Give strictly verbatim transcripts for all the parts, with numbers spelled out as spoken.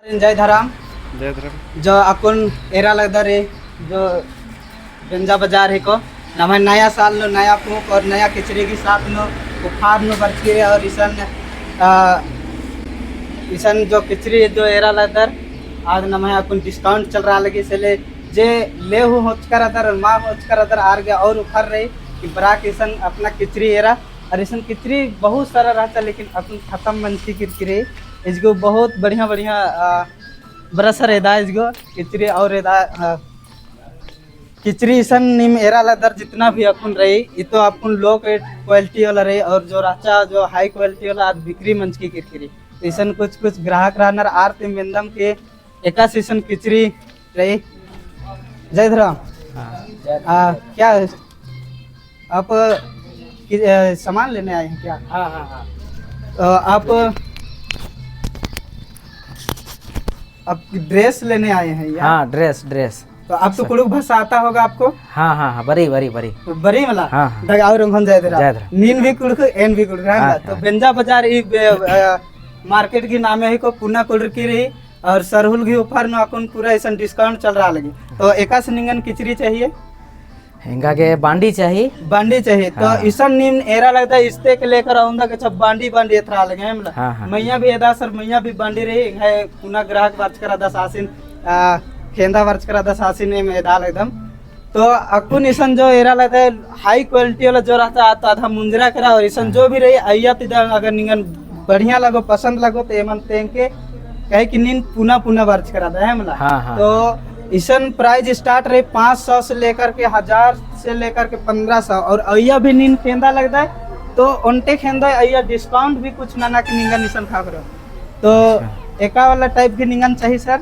जय धरम। जय धरम। जो अक्कुन एरा लगदर, जो बेंजा बाजार हेको, नम्है नया साल नू नया पूँप और नया किचरी की साथ नू उफार नू बरचकी रई और इसन, आ, इसन जो किचरी जो एरा लगदर, आद नम्है अक्कुन discount चलरआ लगी, से ले जे लेहू होचकर अदर, मा होचकर अदर, आर गे और उफार रई कि बरआ के इसन अपना किचरी एरा, और इसन किचरी बहुत सारा रहचा, लेकिन अक्कुन खतम मंजकी केरकी रई। इजगो बहुत बढ़िया बढ़िया, आ, बरसर एदा इजगो किचरी और एदा, आ, किचरी इसन नीम एरा लगदर जितना भी अक्कुन रई, ई तो अक्कुन low quality वाला रई, और जो रहचा जो high quality वाला आद बिक्री मंजकी केरकी रई। इसन कुछ कुछ ग्राहक रअनर, आर ती मेंदम के एकासे इसन किचरी रई। जय धरम। हाँ। आ, क्या है? आप कि-, अ, सामान लेने आए हैं क्या? हाँ, हाँ, हाँ। अ, आप, आप dress लेने आए हैं या? हाँ, dress, dress। तो आप तो कुँड़ुख़ भाषा आता होगा आपको? हाँ, हाँ, हाँ, बरई, बरई, बरई। तो बरई मला? हाँ, हाँ। दगा और हम जय धरम। जय धरम। नीन भी कुँड़ुख़, एन भी कुँड़ुख़, है ना? हाँ, तो हाँ। बेंजा बाजार ई बे-, अ, market की नामे हेको पुना कुड़रकी रई, और सरहुल गही उफार नू अक्कुन पूरा इसन discount चलरआ लगी। तो एकासे निंगन किचरी चाहिए? एंगा गे बांडी चाही। बांडी चाही। तो हाँ। इसन नीम एरा लगदर इस्ते के लेकर औंदा के सब बांडी बांडी एथरआ लगी, है मला? हाँ, हाँ। मइय्याँ भी एदा सर, मइय्याँ भी बांडी रई, एंग्है पुना ग्राहक बरचकर अदस आसिन, आ, खेंदा बरचकर अदस आसिन एम एदा लगदम। तो अक्कुन इसन जो एरा लगदर high quality वाला जो रहचा, आ तो आधा मुंजरा केरा और इसन जो भी रई, अइय्या ती दा अगर निंगन बढ़िया लगो, पसंद लगो, तो एमन तेंगके, काहे कि नीन पुना पुना बरचकर अदर, है मला? हाँ, हाँ, तो हाँ। इसन price start रई पाँच सौ से लेकर के हजार से लेकर के पन्द्रह सौ, और अइय्या भी नीन खेंदा लगदय, तो ओन्टे खेंदय, अइय्या discount भी कुछ नना के निंगन इसन ख़क्खरो। तो अच्छा। एका वाला type की निंगन चाही सर?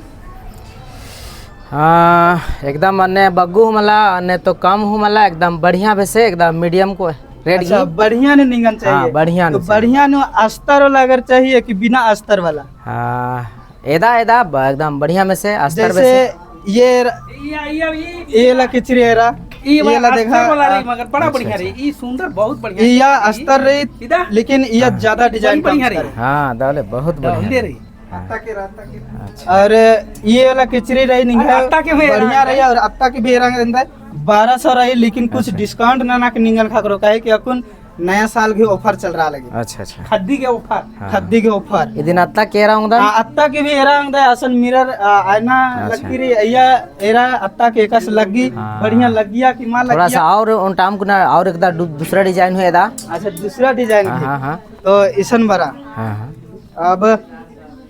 हाँ, एकदम अन्ने बग्गु हूँ मला, अन्ने तो कम हूँ मला, एकदम बढ़िया बेसे, एकदम medium को rate अच्छा, की। बढ़िया नू निंगन चाहिए। हाँ, बढ़िया तो नू चाहिए। बढ़िया नू अस्तर वाला अगर चाहिए कि बिना अस्तर वाला? हाँ, एदा, एदा, ब-, एकदम बढ़िया में से, अस्तर जैसे बेसे। ये र-, ये, ये, ये, ये वाला किचरी एरा, ये ये वाला वाला अस्तर देखा, वाला रही, हाँ। मगर बड़ा अच्छा, बढ़िया रही, अच्छा। ये सुंदर, बहुत बढ़िया ये किचरी। अस्तर रही, इदा? लेकिन ये हाँ। ज्यादा design बढ़िया कम रही। रही। हाँ, दाले बहुत बढ़िया बढ़िया रही। रही। हाँ। अत्ता के रहा, अत्ता के रहा। अच्छा। और ये वाला किचरी रही निंग्है, अत्ता के भी बढ़िया रहा रही है। और अत्ता के भी रंग अंदर बारह सौ रही, लेकिन कुछ अच्छा। Discount नना के निंगन ख़क्खरो, काहे कि अक्कुन नया साल गही offer चलरआ लगी। अच्छा, अच्छा। खद्दी के offer। हाँ। खद्दी के offer। इदिन अत्ता के एरा ओंगदन? हाँ, अत्ता के भी एरा ओंगदन, असन mirror, आ, आईना अच्छा। लगी रही, अइय्या एरा अत्ता के एकासे लग्गी, हाँ। बढ़िया लग्गिया कि मा थोड़ा लग्गिया। सा और ओन्टा अमकुना और एकदा दू-, दूसरा design हूँ एदा। अच्छा, दूसरा design हाँ, भी। हाँ, हाँ। तो इसन बरआ। हाँ, हाँ। अब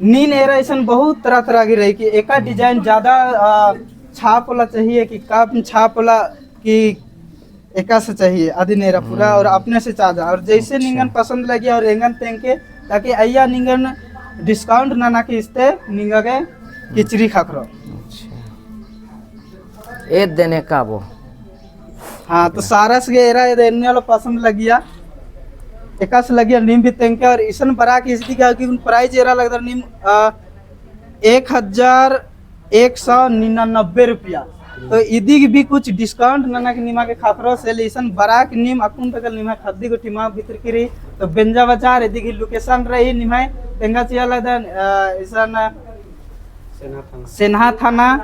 नीन एरा इसन बहुत तरह तरह की रही कि एका design ज्यादा, आ, छाप वाला चाहिए कि कम छाप वाला कि एकासे चाहिए, अदिन एरा पूरा हम्म। और अपने से चाजा और जैसे अच्छा। निंगन पसंद लगी और एंगन तेंगके, ताकि अइय्या निंगन discount नना के इस्ते निंगा गे किचरी ख़क्खरो। अच्छा। ए देने का वो? हाँ, तो सारस गे एरा ए देने वाला पसंद लगिया, एकासे लगिया नीम भी तेंगके और इसन बरआ के इजदी का कि उन price एरा लगदर नीम, आ, एक हजार एक सौ निन्यानबे रुपया। तो इदी भी कुछ discount नना के निमा गे ख़क्खरो से ले इसन बरआ के नीम अक्कुन तक निमा खद्दी गो टिमा भीतर की रही। तो बेंजा बाजार इदी की location रही निमा तेंगा चिआ लगदन, अ, इसन सेन्हा थाना। सेन्हा थाना,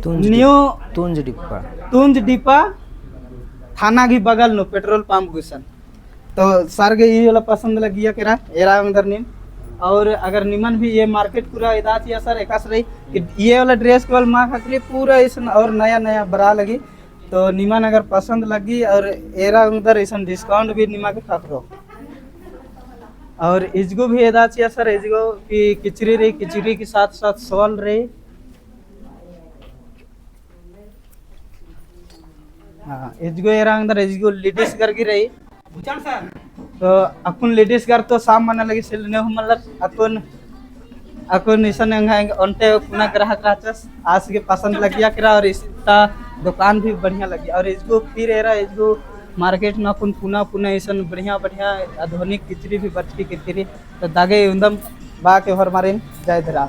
तुंज new डिप-, तुंज डिप्पा। तुंज डिप्पा थाना की बगल नू petrol pump गुसन। तो सर गे ई वाला पसंद लगिया केरा, एरा अंदर नीम। और अगर निमन भी ये market पूरा एदा चिआ सर, एकासे रही कि ये वाला dress केवल मा ख़क्खरी, पूरा इसन और नया नया बरआ लगी। तो निमन अगर पसंद लगी और एरा अंदर इसन discount भी निमा गे ख़क्खरो। और इजगो भी एदा चिआ सर, इजगो की किचरी रही, किचरी के साथ साथ shawl रही। हाँ, इजगो एरा अंदर इजगो ladies गर की रही। तो अक्कुन ladies गर तो साम मना लगी सिलने हो मतलब अक्कुन, अक्कुन इसन एंगा ओन्टे पुना ग्राहक रहचस, आस गे पसंद लगिया केरा और इसका दुकान भी बढ़िया लगी। और इजगो फिर एरा इजगो market में अक्कुन पुना पुना इसन बढ़िया बढ़िया आधुनिक किचरी भी बरचकी केरकी रई। तो दागे उन्दम बआ के होरमारिन जय धरम।